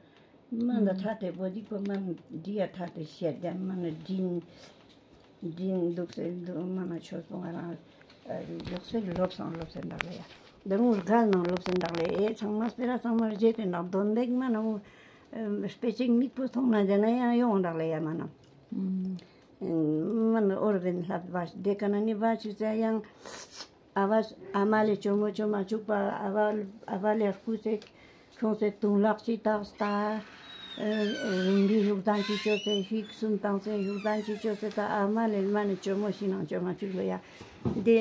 མ་ན་ཐ་དེ་བོ་དི་པོ་མ་ན་འདི་ཡ་ཐ་དེ་ཤེར་དེ་མ་ན་འདྲིན་འདྲིན་འདུག་སེ་འདུག་མ་ན་ཆོས་པོ་ང་རང་ཡོག་སེ་ལོབ་སང་ལོབ་སེ་འདག་ལེ་ཡ། དེ་རུང་རྒལ་ནང་ལོབ་སེ་འདག་ལེ་ཨེ་ཚང་མ་སྤེ་ར་ཚང་མ་རྗེ་དེ་འདག་དོན་འདེགས་མ་ན་མོ་སྤེ་ཆིག་མིག་པོ་མཐོང་ན་དེ་ན་ཡང་ཡོང་འདག་ལེ་ཡ་མ་ན། མ་ན་ཨོར་བེན་ལྷབ་བ་དེ་ཀ་ན་ནི་བ་ཆུ་ཚ་ཡང་། ཨ་བ་ཨ་མ་ལེ་ཇོ་མོ་ཇོ་མ་བཅུག་པ་ཨ་བ་ཨ་བ་ལེ་སྐུ་ཚེ་ཁྱོང་ཚེ་དུང་ལག་ཅིག་བཏགས་ཏ། རིམ་པའི་ཧུག་ལྡན་གྱི་ཅོ་ཚེ་ཧིག་གསུམ་བཏང་ཚེ་ཧུག་ལྡན་གྱི་ཅོ་ཚེ་ད་ཨ་མ་ལེ་མ་ནི་ཇོ་མོ་ཤི་ནང་ཇོ་མ་བཅུག་ལོ་ཡ། འདི་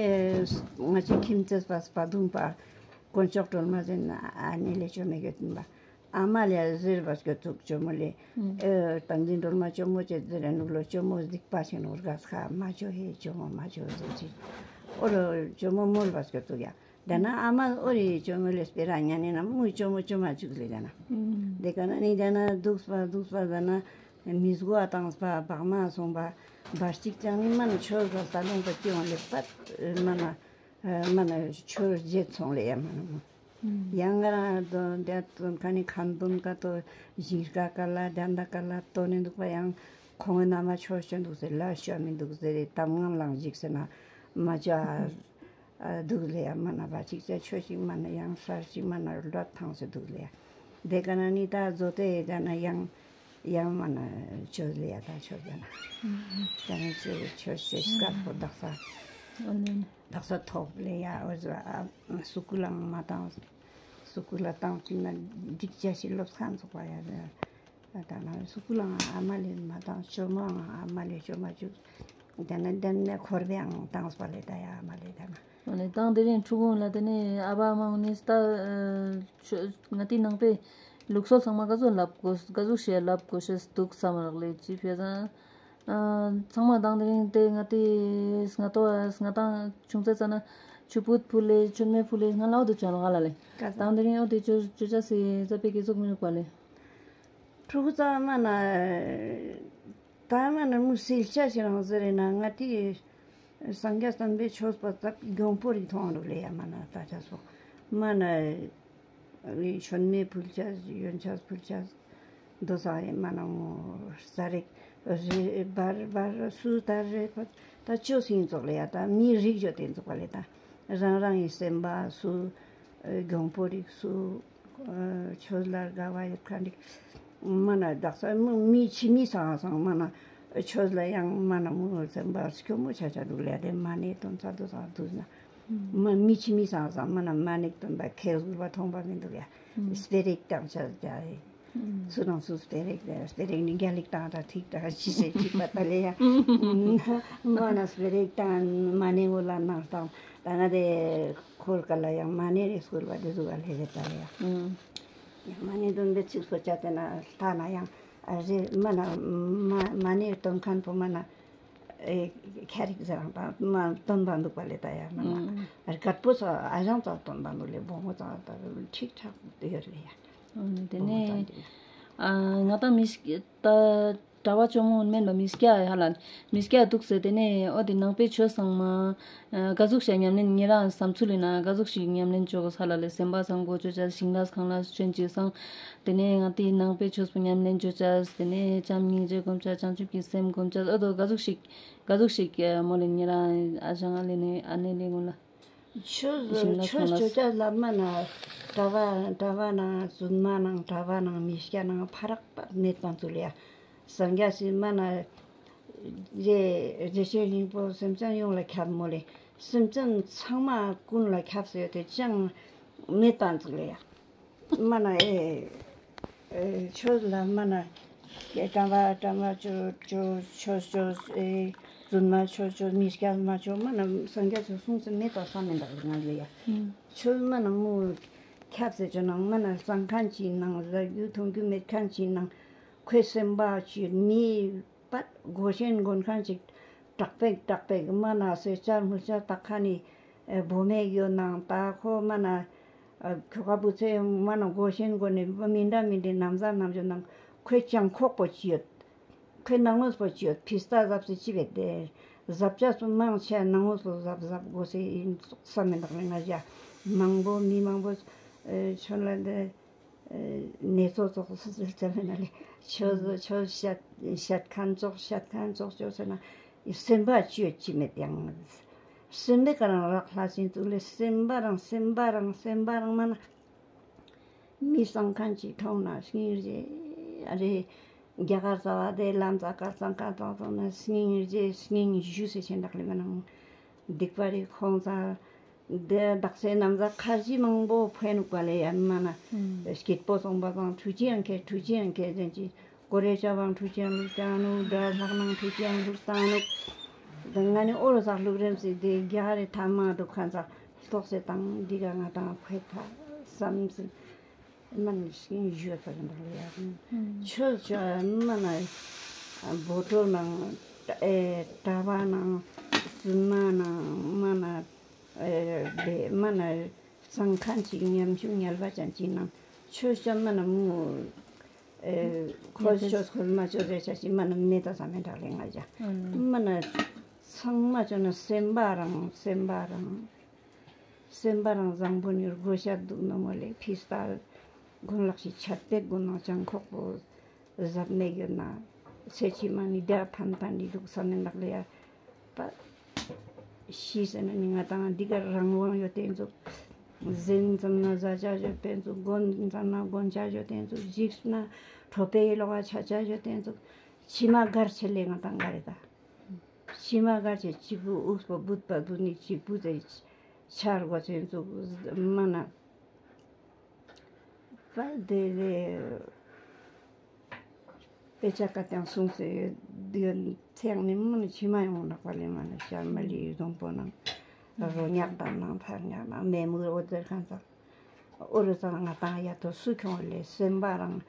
ང་ཅི་ཁྱིམ་ཚེས་པ་སྤ་དུང་པ་དཀོན་མཆོག་སྒྲོལ་མ་ཟེར་ན་ཨ་ནི་ལེ་ཇོ་མེ་གེ་ཏིན་པ། ཨ་མ་ལེ་ཟེར་བ་སྐྱོ་ཚུགས་ཇོ་མོ་ལེ། ཨེ་བསྟན་འཛིན་སྒྲོལ་མ་ཇོ་མོ་ཅེ་ཟེར་ར་ནུག་ལོ་ཇོ་མོ་གཟིགས་པ་ཞིག་ནོར་ག་ས་མ་ཇོ་ཧེ་ཇོ་མོ་མ་ཇོ་ཟེར་ཅི། ཨོ་ལོ་ཇོ་མོ་མོལ་བ་སྐྱོ་ཚུགས་ཡ། ད་ན་ཨ་མ་ཨོ་རི་ཇོ་མོ་ལེ་སྤེ་ར་ཉ་ནི་ན་མུ་ཇོ་མོ་ཇོ་མ་བཅུག་ལེ་ད་ན། དེ་ག་ན་ནི་ད་ན་འདུག་པ་འདུག་པ་ད་ན་མི་སྒོ་ཨ་བཏང་པ་བག་མ་སོང་པ་བར་གཅིག་ཀྱང་ནི་མ་ན་ཆོས་ག་ས་ལོང་པ་ཅི་ཡོང་ལེ་པ་མ་ན། མ་ན་ཆོས་རྗེ་ཚོང་ལེ་ཡ་མ་ན་མོ། ཡང་ང་རང་དོན་དེ་དོན་ཁ་ནི་ཁ་འདོན་ཀ་ཏོ་ཞིག་ཀ་ཀ་ལ་དན་ད་ཀ་ལ་ཏོ་ནི་འདུག་པ་ཡང་ཁོང་ན་མ་ཆོས་ཆོས་འདུག་ཟེར་ལ་ཤོ་མི་འདུག་ཟེར་རེ་གཏམ་ངན་ལང་ཞིག་ཟེར་ན་མ་ཅོ་ཨ། འདུག་ལེ་ཡ། མ་ན་བ་ཅིག་ཅ་ཆོས་ཤིག་མ་ན་ཡང་སར་ཅིག་མ་ན་ལོ་ཐང་སེ་འདུག་ལེ་ཡ། དེ་ག་ན་ནི་ད་བཟོ་དེ་ག་ན་ཡང་ཡང་མ་ན་ཆོས་ལེ་ཡ། ད་ཆོས་ག་ན་ད་ནི་ཆོས་ཆོས་ཤེས་སྐར་པོ་དག་ས་ཨོ་ནི་དག་ས་ཐོབ་ལེ་ཡ། འོ་ཟ་སུ་ཀུ་ལའང་མ་བཏང་། སུ་ཀུ་ལ་བཏང་ཅིག་ན་འགྲིག་ཅ་ཞིག་སློབ་ཚན་ཚོགས་པ་ཡ། ད་ན་སུ་ཀུ་ལའང་ཨ་མ་ལེ་མ་བཏང་། ཅོ་མའང་ཨ་མ་ལེ་ཅོ་མ་བཅུག་དེ་ནས་དེ་ནས་འཁོར་བའང་བཏང་སྤ་ལེ་ད་ཡ། ཨ་མ་ལེ་ད་ན། ཨོ་ནི་དང་དེ་རིང་ཕྲུ་གུ་ལ་དེ་ནས་ཨ་བ་མང་ནི་ད་ང་དེ་ནང་པའི་ལུགས་སྲོལ་ཚང་མ་ག་ཚོད་ལབ་དགོས། ག་ཚོད་བཤད་ལབ་དགོས་ཤེས་འདུག་བསམ་རག་ལས་ཅི་ཕེ་ཟང་། ཚང་མ་དང་དེ་རིང་དེ་ང་དེ་ང་ཏོ་ང་དང་ཆུང་ཚེ་ཙ་ན་ཆུ་བུད་ཕུ་ལེ་ཆུ་མེ་ཕུ་ལེ་ང་ལའོ་དེ་ཅོ་ལ་ལ་ལེ། དང་དེ་རིང་ཨོ་དེ་ཅོ་ཅོ་ཅ་སེ་ཙ་པེ་གེ་ཟུག་མི་རུག་པ་ལེ། ཕྲུ་གུ་ཚང་མ་ན་ད་མ་ན་མུ་སིལ་ཆ་ཞིག་རང་ཟེར་རེ་ན་ང་དེ་སངས་རྒྱས་བསྟན་པའི་ཆོས་པ་ཙབ་གྱོང་པོ་རིག་མཐོང་རུ་ལེ་ཡ། མ་ན་ད་ཆ་སོ་མ་ན། ཆོན་མེ་ཕུལ་ཆ་ཡོན་ཆ་ཕུལ་ཆ་འདུ་ས་ཡེ་མ་ན་མོ་ས་རིག་རེ་བར་བར་སུ་ད་རེ་ཕ་ད་ཅོ་སིན་ཙོག་ལེ་ཡ། ད་མི་རིག་ཇོ་དེ་ཙོག་པ་ལེ། ད་རང་རང་ཡི་སེམས་པ་སུ་གྱོང་པོ་རིག་སུ་ཆོས་ལ་དགའ་བ་ཡོད་ཁ་འགྲིག་མ་ན་བདག་ས་མི་ཕྱི་མི་སང་སང་མ་ན་ཆོས་ལ་ཡང་མ་ན་མོ་སེམས་པ་སྐྱོ་མོ་ཆ་ཆ་འདུག་ལེ། ཡ་དེ་མ་ནེ་དོན་ཚ་འདུ་ས་འདུ་ན། མ་མི་ཕྱི་མི་སང་སང་མ་ན་མ་ནིག་སྟོན་པ་ཁེལ་ཟུར་པ་མཐོང་པ་མི་འདུག་ཡ། སྤེ་རིག་དང་ཆ་རྒྱ་ཡི། སུ་དང་སུ་སྤེ་རིག་དང་སྤེ་རིག་ནི་རྒྱ་ལིག་དང་ད་ཐིག་དང་ཅི་སེ་ཐིག་པ་ད་ལེ་ཡ། མ་ན་སྤེ་རིག་དང་མ་ནི་འུ་ལ་ནང་དང་ད་ང་དེ་འཁོར་ཀ་ལ་ཡང་མ་ནི་རེ་སྐུལ་བ་དེ་ཟུག་ག་ལེ་རེ་ད་ལེ་ཡ། མ་ནི་སྟོན་པའི་ཚིགས་སུ་བཅད་དེ་ན་ལྟ་ན་ཡང་རེ་མ་ན་མ་ནི་སྟོན་མཁན་པོ་མ་ན། ཨེ་ཁ་རིག་ཟེར་རང་དང་མ་སྟོན་པ་འདུག་པ་ལེ་ད་ཡ། མ་ན་རྒད་པོ་ཚ་ཨ་ཞང་ཚ་སྟོན་པ་འདུག་ལེ། བུ་མོ་ཚ་ད་ཁྲིག་ཁྲག་ཡོད་རེད་ཡ། དེ་ནས་ང་དང་མི་ཞིག་ད་གྲྭ་བ་ཇོ་མོ་མེན་པ་མི་སྐྱ་ཡ་ལ་མི་སྐྱ་འདུག་ཟེར། དེ་ནས་ཨོ་དེ་ནང་པའི་ཆོས་ཚང་མ་ག་ཟུག་ཞིག་ཉམས་ལེན་ཉེ་རང་བསམ་ཚུལ་ཡིན་ན་ག་ཟུག་ཞིག་ཉམས་ལེན་བཅོ་གོ་ས་ལ་ལེ། སེམས་པ་བཟང་གོ་ཅོ་ཅ་ཞིང་ལ་ཁང་ལ་ཆོན་ཅིག་སང་། དེ་ནས་ང་དེའི་ནང་པའི་ཆོས་པོ་ཉམས་ལེན་བཅོ་ཅ། དེ་ནས་བྱམས་སྙིང་རྗེ་སྒོམ་ཅ། བྱང་ཆུབ་ཀྱི་སེམས་སྒོམ་ཅ། ཨོ་དོ་ག་ཟུག་ཞིག་ག་ཟུག་ཞིག་མོ་ལེ་ཉེ་རང་ཨ་ཞང་ཨ་ལེ་ནས་ཨ་ནེ་ལེ་ངོ་ལ། ཆོས་ཞིང་ལ་ཆོས་ཁང་ལ་བཅོ་ཅ་ལ་མ་ན་གྲྭ་བ་གྲྭ་བ་ནང་བཙུན་མ་ནང་གྲྭ་བ་ནང་མི་སྐྱ་ནང་ཕ་རག་པ་མེད་པ་ཚུལ་ཡ། སངས་རྒྱས་སི་མ་ན་རྗེ་རྗེ་ཆོས་སྙིང་པོ་སེམས་ཅན་ཡོངས་ལ་ཁྱབ་མོ་ལེ། སེམས་ཅན་ཚང་མ་ཀུན་ལ་ཁྱབ་ཟེར་ཡོད་དེ་ཅང་མེད་པ་ཚུལ་ཡ། མ་ན་ཨེ་ཨེ་ཆོས་ལ་མ་ན་ཀྱེ་གྲྭ་བ་གྲྭ་མ་ཆོས་ཆོས་ཆོས་ཆོས་ཨེ་བཙུན་མ་ཆོས་ཆོས་མི་སྐྱ་མ་ཆོས་མ་ན་སངས་རྒྱས་ཆོས་གསུངས་སུ་མེད་པ་བསམ་མི་འདུག་ང་ལ་ཡ། ཆོས་མ་ན་མོ་ཁྱབ་ཟེར་ཆོས་ནང་མ་ན་གསང་མཁན་གྱི་ནང་ལ་རྒྱུ་མཐོང་རྒྱུ་མེད་མཁན་གྱི་ནང་ཁོའི་སེམས་པ་ཆོས་མི་པར་སྒོ་ཆེན་སྒོ་མཁན་ཅིག་དྲག་པེག་དྲག་པེག་མ་ན་སེ་ཅར་མུ་ཅར་དག་ཁ་ནི་བོ་མེ་ཡོད་ནང་ད་ཁོ་མ་ན་ཁྱོ་ག་བུ་ཚེ་མ་ན་སྒོ་ཆེན་སྒོ་ནི་མི་འདྲ་མི་འདྲའི་ནམ་ཟ་ནམ་ཞོ་ནང་ཁོའི་ཅང་ཁོག་པོ་ཅི་ཡོད། ཁོའི་ནང་ངོས་པོ་ཅི་ཡོད་ཕི་སྟ་ཟབ་སེ་ཅི་བེད་དེ་ཟབ་ཅག་སུ་མང་ཆེ་ནང་ངོས་སུ་ཟབ་ཟབ་སྒོ་སེ་ཡིན་བསམ་མི་འདུག་ལ་ང་ཞ་མང་པོ་མི་མང་པོ་ཆོན་ལ་འདི། ནེ་ཙོ་ཙོགས་སུ་ཙི་ཙི་ལ་ལེ། ཆོས་ཆོས་བཤད་བཤད་མཁན་ཙོགས་བཤད་མཁན་ཙོགས་ཅོ་ཟེར་ན། སེམས་པ་ཅོ་ཅི་མེད་ཡང་། སེམས་པའི་ཀ་རང་རག་ལྷ་སྲིན་ཙུག་ལེ་སེམས་པ་རང་སེམས་པ་རང་སེམས་པ་རང་མ་ན། མི་གསང་མཁན་ཅིག་མཐོང་ན་སྙིང་རྗེ་རེ། རྒྱ་གར་ས་བ་དེ་ལམ་ས་དཀར་གཙང་ཁ་ཙང་ཙང་ན་སྙིང་རྗེ་སྙིང་ཞུ་སེ་ཆེན་དག་ལེ་མ་ནང་། སྡིག་པ་རེ་ཁོང་ས། འདི་དག་སའི་ནམ་ཟ་ཁ་ཞི་མང་པོ་ཕན་ནུག་པ་ལས་ཡ་མ་ན། སྐྱིད་པོ་སོང་པ་དང་ཁྲུ་ཅི་ཡང་ཁེ་ཁྲུ་ཅི་ཡང་ཁེ་ཟེར་གྱི། ཀོ་རེ་ཅ་བང་ཁྲུ་ཅི་ཡང་ལུག་ཅང་ནུག་དགྲ་ལྷག་ནང་ཁྲུ་ཅི་ཡང་ལུག་བཏང་ནུག་ང་ནི་ཨོ་རོ་ཟག་ལུག་རེམ་སི་དེ་རྒྱ་རེ་ཐ་མ་འདུག་ཁ་ཟ་ལྟོགས་སེ་དང་འདི་ག་ང་དང་ཕེ་ཐ་བསམ་སི། མ་ནི་སྙིང་ཞུ་ཚ་གི་འདུག་ལ་ཡ། ཆོས་ཆོས་མ་ན་བོ་ཊོ་ནང་ཨེ་གྲྭ་པ་ནང་བཙུན་མ་ནང་མ་ན་ཨེ་བེ་མ་ན་གཙང་ཁང་ཅིག་ཉམ་ཆུང་ཉལ་བ་ཅན་ཅིག་ནང་ཆོས་ཆོས་མ་ན་མུ་ཨེ་ཁོ་ཆོས་ཁོལ་མ་ཆོས་རེ་ཆ་ཅིག་མ་ན་མེ་ད་ས་མེ་དྲག་ལེ་ང་ཅ་མ་ན་ཚང་མ་ཆོས་ན་སེམས་པ་རང་སེམས་པ་རང་། སེམས་པ་རང་བཟང་པོ་ནི་བགོ་བཤའ་འདུག་ནོ་མོ་ལེ་ཕི་སྟ་དགུན་ལག་ཤི་ཆད་པའི་དགུན་ནང་ཅང་ཁོག་པོ་གཟབ་མེད་ཡོད་ན་ཚེ་ཕྱི་མ་ནི་དེ་ཕན་པ་ནི་འདུག་ས་མེད་ལག་ལེ་ཡ་པ། ཤི་ཟེར་ན་ནི་ང་དང་འདི་གར་རང་དབང་ཡོད་དེ་འཛུགས། ཟན་ཙམ་ན་ཟ་ཆ་ཡོད་དེ་འཛུགས། གོན་ཙམ་ན་གོན་ཆ་ཡོད་དེ་འཛུགས། འཇིགས་ན་གྲོད་པའི་ལོག་ཆ་ཆ་ཡོད་དེ་འཛུགས། ཕྱི་མ་གར་ཆེ་ལེ་ང་དང་ག་རེ་ག་ཕྱི་མ་གར་ཆེ་གཅིག་པུ་དབུགས་པོ་བུད་པ་བུད་ནི་གཅིག་པུ་ཟེར་ཆར་གོ་ཚེ་འཛུགས་མ་ན། པ་དེ་ལས་དཔེ་ཆ་ཀ་ཀྱང་གསུངས་སེ་ཡོད། ཚེ་ཡང་ནི་མི་ནི་ཕྱི་མ་ཡོང་ནག་པ་ལས་མ་ནི་ཤར་མ་ལི་བཟང་པོ་ནང་རོ་ཉག་དང་ནང་ཐར་ཉག་ནང་མེ་མུར་འོ་དེར་ཁང་ཚང་འོ་རུ་ཚང་ང་དང་ཡ་ཐོ་སུ་ཁྱོང་ལས་སེམས་པ་རང་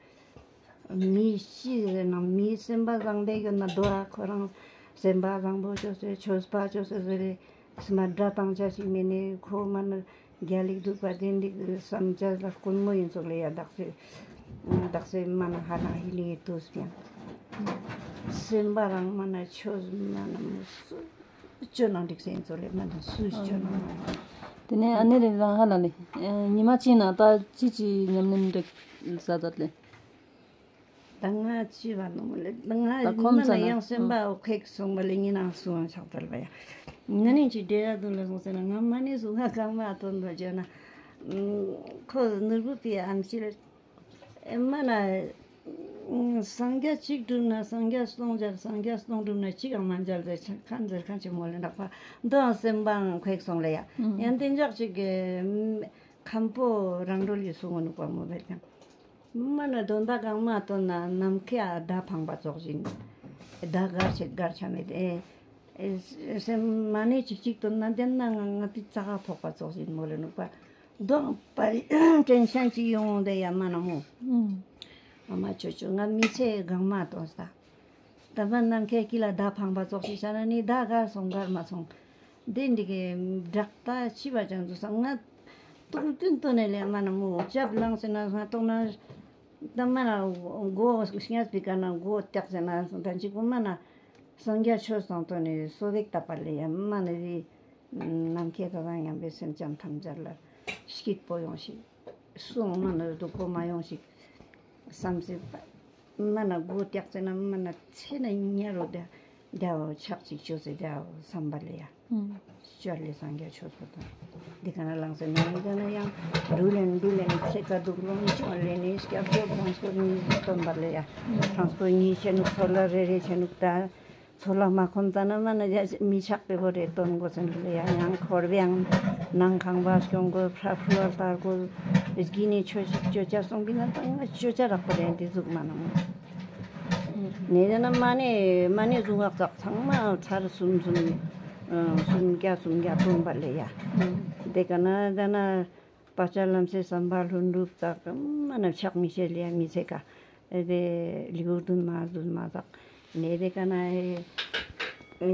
མི་ཤི་ཟེར་ན་མི་སེམས་པ་བཟང་པོ་ཡོད་ན་དོ་ར་ཁོ་རང་སེམས་པ་བཟང་པོ་ཅོ་སེ་ཆོས་པ་ཅོ་སེ་ཟེར་རེ། སེམས་པ་དགྲ་བཏང་ཆ་ཞིག་མེད་ནས་ཁོ་མ་ནི་རྒྱ་ལིག་སྡུག་པ་དེ་འདི་བསམ་བྱ་ལ་དཀོན་མོ་ཡིན་ཚོགས་ལས་ཡ་དག་སེ་དག་སེ་མ་ན་ཧ་ན་ཧི་ལིང་ཡི་ཏུས་ཀྱང་སེམས་པ་རང་མ་ན་ཆོས་མ་ན་མི་སུ་ཅོ་ནང་འགྲིག་སེ་ཡིན་ཚོགས་ལས་མ་ན་སུ་ཅོ་ནང་མ་ན། དེ་ནས་ཨ་ནེ་རེ་རང་ཧ་ལ་ལེ། ཉི་མ་གཅིག་ན་ད་ཅི་ཅི་ཉམས་ལེན་འགྲིག་ཟ་ད་ལེ། ད་ང་ཅི་བ་ནོ་མ་ལེ། ད་ང་ད་ཁོམ་མ་ས་ན་ན་ཡང་སེམས་པ་འོ་ཁེག་སོང་མ་ལེ། ཉི་ནང་སུ་ཆགས་ཐལ་བ་ཡ། ང་ནི་ཅི་འབྲེལ་ཡ་དུ་ལ་སོང་ཟེར་ན་ང་མ་ནི་སུ་ང་གང་མ་ཐོན་པ་བྱས་ན། ཁོ་ནོར་བུ་པའི་ཨམ་ཆི་ལ་མ་ན། སངས་རྒྱས་གཅིག་སྒྲུབ་ན་སངས་རྒྱས་སྟོང་མཇལ། སངས་རྒྱས་སྟོང་སྒྲུབ་ན་གཅིག་ཡང་མ་མཇལ་ཟེར་ཁན་ཟེར་ཁན་ཅི་མོ་ལེ་འདག་པ་འདོ་སེམས་པའང་ཁེག་སོང་ལེ་ཡ། ཡང་དེ་འཇག་ཅིག་གི་ཁམ་པོ་རང་གྲོལ་ཡི་སུ་ངོ་ནུག་པ་མོ་བེར་ཀྱང་། མ་ན་དོན་དག་གང་མ་དོན་ན་ནམ་མཁའ་ཟླ་འཕངས་པ་ཙོགས་བཞིན། ཟླ་གར་ཆེ་གར་ཆ་མེད་དེ། སེམས་མ་ནས་ཅིག་ཅིག་དོན་ན་དེ་ན་ང་ང་དེ་ཙག་ཕོག་པ་ཙོགས་བཞིན་མོ་ལེ་ནུག་པ། གདོང་པ་དྲན་ཤན་ཅིག་ཡོང་དེ་ཡ་མ་ན་མོ། ཨ་མ་ཅོ་ཅོ་ང་མི་ཚེ་གང་མ་དོན་ས། ད་པ་ནམ་མཁའི་དཀྱིལ་ལ་ཟླ་འཕངས་པ་ཙོགས་ཤིག་བྱ་ན་ནི་ཟླ་གར་སོང་གར་མ་སོང་། འདི་འདི་གི་བསྒྲགས་ད་ཕྱི་བ་ཅང་འཛུ་ས་ང་ཏོག་ཀུན་ཏོ་ནས་ལས་མ་ན་མོ་ཅབ་ལངས་ཟེར་ན་ང་ཏོག་ན་ད་མ་ན་མགོ་སྙད་པའི་ཀ་ན་མགོ་སྟེགས་ཟེར་ན་ད་ཅིག་གོ་མ་ན་སངས་རྒྱས་ཆོས་དང་ཏོ་ནས་སོ་བེག་ད་པ་ལས་ཡ་མ་ན་རི་ནམ་མཁའི་ད་དང་མཉམ་པའི་སེམས་ཅན་ཐམས་ཅད་ལ་སྐྱིད་པོ་ཡོང་ཞིག་སོང་མ་ན་སྡུག་པོ་མ་ཡོང་ཞིག་བསམ་སྲིད་པ། མ་ན་མགོ་སྟེགས་ཟེར་ན་མ་ན་ཚེ་ན་ཉ་རོ་དེ་དེའོ་ཆག་ཅིག་ཅོ་ཟེར་དེའོ་བསམ་པ་ལ་ཡ། ཅོ་ལེ་སངས་རྒྱས་ཆོས་པ་དང་། འདི་ག་ན་ལངས་ཟེར་ན་འདི་ག་ན་ཡང་འདུག་ལེན་འདུག་ལེན་ཚེ་ཀ་འདུག་ལོང་ཅོ་ལེ་ནི་སྐྱབས་བཅོལ་ཁོང་ཚོ་གཉིས་སྟོན་པ་ལ་ཡ། ཁོང་ཚོ་གཉིས་ཆེ་ནུག་ཚོ་ལ་རེ་རེ་ཆེ་ནུག་ད། ཚོ་ལ་མ་ཁོམ་ཙ་ན་མ་ན་ཡ་མི་ཆགས་པའི་བོ་རེ་སྟོན་དགོས་ཟེར་ལ་ཡ། ཡང་འཁོར་བའི་ཡང་ནང་ཁང་བ་སྐྱོང་དགོས། ཕྲ་ཕུ་ལ་ལྟ་དགོས། དགེ་ནི་ཆོས་ཤིག་ཅོ་ཅ་སོང་པི་ན་ད་ང་ཅོ་ཅ་རག་པོ་རེད་འདི་ཟུག་མ་ན་མོ། ནས་ན་མ་ནས་མ་ནས་ཟུག་ངག་ཙག་ཚང་མ་ཚར་གསུམ་གསུམ་གསུམ་བརྒྱ་གསུམ་བརྒྱ་སྟོན་པ་ལ་ཡ། དེ་ག་ན་ད་ན། བར་ཆད་ལམ་སེལ་བསམ་པ་ལྷུན་གྲུབ་ཙག་མ་ན་ཕྱག་མི་ཤེས་ལ་ཡ་མི་ཚེ་ཀ། ཨེ་དེ་ལི་གུར་དུན་མ་དུན་མ་ཙག་ནས་དེ་ཀ་ན་ཨེ་ཨེ་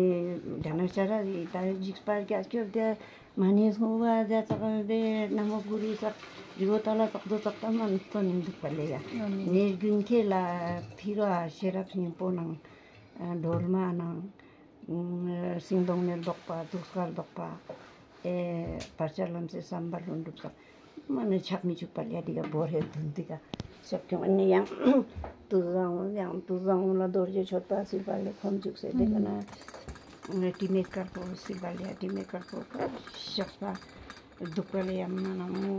ད་ན་ཤ་ར་རི་ད་འཇིགས་པ་རྒྱ་སྐྱོབ་དེ་མ་ནི་སོང་བ་དེ་ཙག་དེ་ན་མོ་གུ་རུ་ཙག་རི་བོ་ཏ་ལ་ཙག་རྡོ་ཙག་ཏ་མ་ནི་ཐོན་ནི་འདུག་པ་ལ་ཡ། ནས་དགུན་ཁྱེད་ལ་ཕི་རོ་ཨ་ཤེས་རབ་སྙིང་པོ་ནང་སྒྲོལ་མ་ནང་། སེང་གདོང་ནས་ལྡོག་པ་དུག་སྐལ་ལྡོག་པ། ཨེ་བར་ཆད་ལམ་སེལ་བསམ་པ་ལྷུན་གྲུབ་ཙམ་མ་ནི་ཆགས་མི་བཅུག་པ་ལས་འདི་ག་བོར་ཧེ་དུན་འདི་ག་ཤབ་ཀྱང་ནི་ཡང་དུ་བཟང་ཡང་དུ་བཟང་ལ་རྡོ་རྗེ་གཅོད་པ་སྲིད་པ་ལས་ཁོམ་བཅུག་སེ་འདི་ག་ན་དྲི་མེད་དཀར་པོ་སྲིད་པ་ལས་དྲི་མེད་དཀར་པོ་ཀ་ཤག་པ་སྡུག་པ་ལས་ཡང་མ་ན་མོ་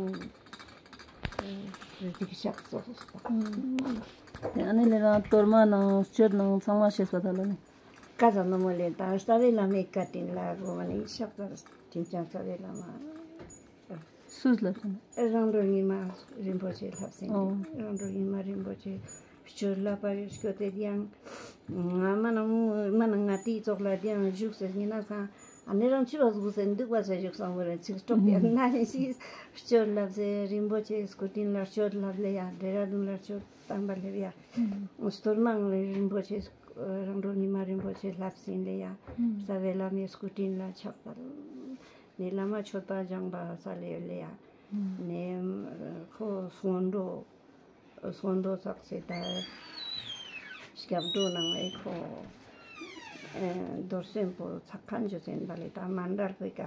འདི་ག་ཤག་སོ་སོ། ཨ་ནི་ལས་རང་གཏོར་མ་ནང་སྤྱིར་ནང་ཚང་མ་ཤེས་པ་ད་ལ་ནི། ཀ་ཟ་ནོ་མོ་ལེ་དང་རྩ་བའི་བླ་མའི་བཀའ་དྲིན་ལ་གོ་བ་ནི་ཤག་ཙར་དྲིན་ཅན་རྩ་བའི་བླ་མ། སུས་ལབ་སོང་། རང་གྲོལ་ཉི་མ་རིན་པོ་ཆེ་ལྷབ་སེང་གེ། ཨོ། རང་གྲོལ་ཉི་མ་རིན་པོ་ཆེ་སྤྱོད་ལ་པར་སྐྱོ་དེ་ཡང་ང་མ་ན་མ་ན་ང་དེའི་ཙོགས་ལ་དེ་ཡང་བཞུགས་ཟེར་ཉི་ན་སང་ཨ་ནི་རང་ཆུ་བ་གཟུགས་ཟེར་འདུག་པ་ཟེར་བཞུགས་སང་བོ་རེ་ཚིག་སྤྲོག་པའི་ན་ནི་ཞིག་སྤྱོད་ལབ་ཟེར་རིན་པོ་ཆེ་སྐུ་དྲིན་ལ་སྤྱོད་ལབ་ལེ་ཡ་ཌེ་ར་ཌུན་ལ་སྤྱོད་དམ་པ་ལེབ་ཡ། སྟོར་མང་ལེ་རིན་པོ་ཆེ། རང་གྲོལ་ཉི་མ་རིན་པོ་ཆེ་ལྷབ་སེང་ལེ་ཡ། རྩ་བའི་བླ་མའི་སྐུ་དྲིན་ལ་ཕྱག་འཚལ། ནས་བླ་མ་མཆོད་པ་སྦྱངས་པ་ས་ལེ་ཡོད་ལེ་ཡ། ནས་ཁོ་སྔོན་འགྲོ། སྔོན་འགྲོ་ཚགས་སེ་ད། སྐྱབས་འགྲོ་ནང་ཨེ་ཁོ། རྡོར་སེམས་པོ་ཚགས་ཁན་ཇོ་སེན་པ་ལེ་ད་མཎྜལ་པོའི་ཀ་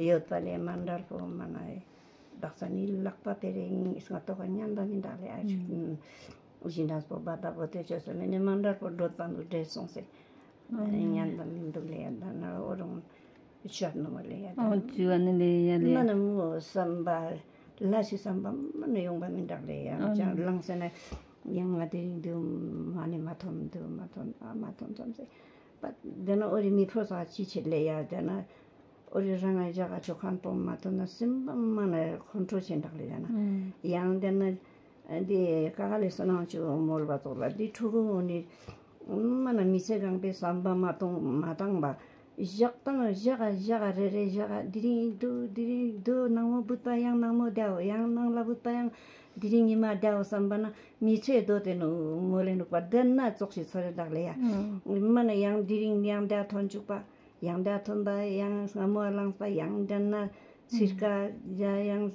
ཡོད་པ་ལེ་མཎྜལ་པོ་མ་ན་ཨེ། བདག་ས་ནི་ལག་པ་དེ་རེ་ངིས་ང་ཏོག་ཉན་པ་མི་འདྲ་ལེ་ཨ་ཅིག་ཞི་འདྲ་སྤོ་བ་ད་པོ་དེ་ཆོས་སོ་མེ་ནི་མ་འདྲ་པོ་འགྲོད་པ་འདུག་འདྲེ་སོང་སེ་ཉན་པ་མི་འདུག་ལེ་ཡ་ད་ན་འོ་རུང་ ཆོད་ནོ་མ་ལེ་ཡ། ཨོ་ཅི་བ་ནི་ལེ་ཡ་ལེ། མ་ན་མོ་བསམ་པ་ལ་ཞིག་བསམ་པ་མ་ན་ཡོང་པ་མི་འདྲ་ལེ་ཡ། ཨོ་ཅང་ལང་སེ་ན་ཡང་ང་དེ་རིང་དུ་མ་ནི་མ་ཐོན་དུ་མ་ཐོན་ཨ་མ་ཐོན་ཙམ་སེ་པ། དེ་ན་ཨོ་རི་མི་ཕོ་ས་ཅི་ཆེ་ལེ་ཡ། དེ་ན་ཨོ་རི་རང་ང་ཞག་ག་ཆོ་ཁན་པོ་མ་ཐོན་ན་སེམས་པ་མ་ན་ཁོང་ཁྲོ་ཆེ་འདྲ་ལེ་ཡ་ན། ཡང་དེ་ན། འདི་ཀ་ཁ་ལས་སུ་ནང་ཆུ་མོལ་བ་ཙོག་ལ་འདི་ཕྲུ་གུ་ནི་མ་ན་མི་ཚེ་གང་པའི་བསམ་པ་མ་གཏོང་མ་བཏང་བ། བཞག་བཏང་བཞག་ག་བཞག་ག་རེ་རེ་བཞག་ག་དེ་རིང་འདུག་དེ་རིང་འདུག་ནངས་མོ་བུད་པ་ཡང་ནངས་མོ་བསྡད་ཡང་ནངས་ལ་བུད་པ་ཡང་དེ་རིང་ཉི་མ་བསྡད་བསམ་པ་ན་མི་ཚེ་རྡོ་དེ་ནུ་མོ་ལེ་ནུག་པ་བསྡད་ན་ཙོག་ཞིག་ཚོ་རེ་བདག་ལེ་ཡ། མ་ན་ཡང་དེ་རིང་ཡང་བསྡད་ཐོན་བཅུག་པ། ཡང་བསྡད་ཐོན་པ་ཡང་སྔ་མོ་ལངས་པ་ཡང་དེ་ན་ཚིར་ཀ་ཡ་ཡང་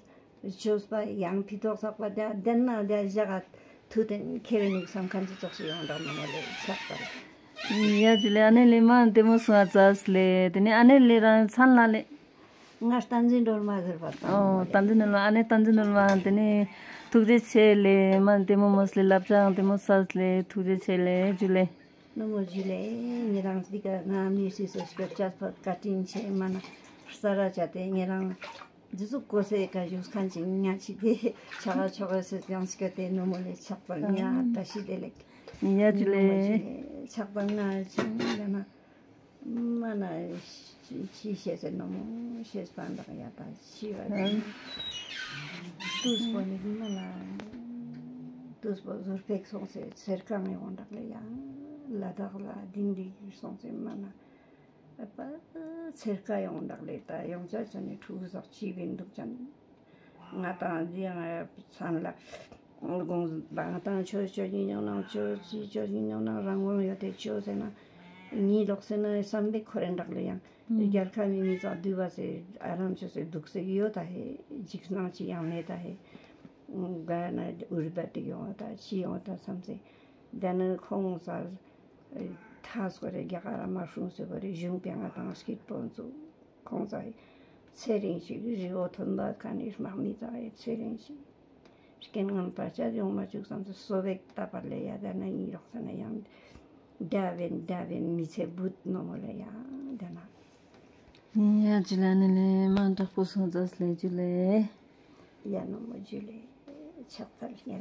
ཆོས་པ་ཡང་ཕི་ཐོག་ཚག་པ་དེ་དེ་ན་དེ་བཞག་ག་ཐུ་དེ་ཁེ་རེ་ནུག་བསམ་ཁན་ཅི་ཙོག་ཞིག་ཡོང་དང་མ་མ་ལེ་ཆག་པ་རེད། ཡ་ཇི་ལེ་ཨ་ནེ་ལེ་མ་དེ་མོ་སུ་ང་ཙ་སི་ལེ་དེ་ནི་ཨ་ནེ་ལེ་རང་མཚན་ལ་ལེ། ང་བསྟན་འཛིན་སྒྲོལ་མ་ཟེར་བ་དང་ཨོ་བསྟན་འཛིན་སྒྲོལ་མ་ཨ་ནེ་བསྟན་འཛིན་སྒྲོལ་མ་དེ་ནི་ཐུགས་རྗེ་ཆེ་ལེ་མ་དེ་མོ་མོ་སི་ལེ་ལབ་ཅང་དེ་མོ་ས་སི་ལེ་ཐུགས་རྗེ་ཆེ་ལེ་ཇུ་ལེ། ནུ་མོ་ཇུ་ལེ། ཉེ་རང་འདི་ག་ང་མི་སི་སོ་སྐད་ཅག་ཕ་བཀའ་དྲིན་ཆེ་མ་ན་ས་ར་ཅག་དེ་ཉེ་རང་འདི་ཚོ་གོ་སའི་ཀ་བཞུགས་མཁན་ཅིག་ཉ་ཅིག་དེ་ཆ་ག་ཆོ་ག་སི་ཡང་སྐད་དེ་ནུ་མོ་ལེ་ཆག་པར་ཉ་བཀྲ་ཤིས་བདེ་ལེགས། ཉ་ཇུ་ལེ། ཆག་པར་ང་ཅིག་ཡ་ན་མ་ན་ཅི་ཤེས་སེ་ནུ་མོ་ཤེས་པ་འདག་ཡ་ད་ཤི་བ་ཅིག་དུས་པོ་ནི་མ་ན་དུས་པོ་ཟུར་ཕེག་སོང་སེ་སེར་ཁང་ཡོང་འདག་ལེ་ཡ། ལ་དྭགས་ལ་ལྡིང་ལྡིང་སོང་སེ་མ་ན། ཨ་ཕ་ཚེར་ཀ་ཡོང་འདག་ལེ་ད་ཡོང་ཆ་ཆ་ནི་ཕྲུ་གུ་ཟག་ཅི་བིན་འདུག་ཅན། ང་དང་འདི་ང་མཚན་ལ་དགོངས་པ་ང་དང་ཆོས་ཆོས་ཀྱི་མྱོང་ནང་ཆོས་ཅི་ཆོས་ཀྱི་མྱོང་ནང་རང་དབང་ཡོད་དེ་ཆོས་ཟེར་ན་ཉིས་ལོག་ཟེར་ན་བསམ་པའི་ཁོ་རེ་འདག་ལེ་ཡང་རྒྱལ་ཁབ་མི་མི་ཚོགས་འདུས་པ་ཟེར་ཨ་རམ་ཆོས་ཟེར་འདུག་ཟེར་ཡོད་ད་ཧེ་འཇིགས་སྣང་ཅི་ཡང་མེད་ད་ཧེ། ག་ན་འུར་བ་དེ་ཡོང་བ་ད་ཅི་ཡོང་བ་ད་བསམ་ཟེར། དེ་ནི་ཁོང་ས་ཐ་སྐོར་རེ་རྒྱ་གར་མ་ཧྲུང་སེ་བ་རེ་གཞུང་པའི་ང་དང་སྐྱིད་པོ་འཛུགས། ཁོང་ཚ་ཚེ་རིང་ཞིག་རི་བོ་ཐོན་པ་ཁ་ནི་དམག་མི་ཚ་ཡི་ཚེ་རིང་ཞིག་རྐྱེན་ངན་པ་ཆ་ཡོང་མ་བཅུག་བསམ་ཚེ་སོ་བེག་ལྟ་བར་ལས་ཡ་དེ་ན་ཡིན་རོགས་ས་ན་ཡང་རྒྱ་བན་རྒྱ་བན་མི་ཚེ་བུད་ནོ་མོ་ལས་ཡ་དེ་ན། ཡ་ཇི་ལ་ནི་ལས་མ་དྲག་པོ་སོང་ཙ་ལས་ཇི་ལས། ཡ་ནོ་མོ་ཇི་ལས་ཆག་ཚར་ཉེ་ར།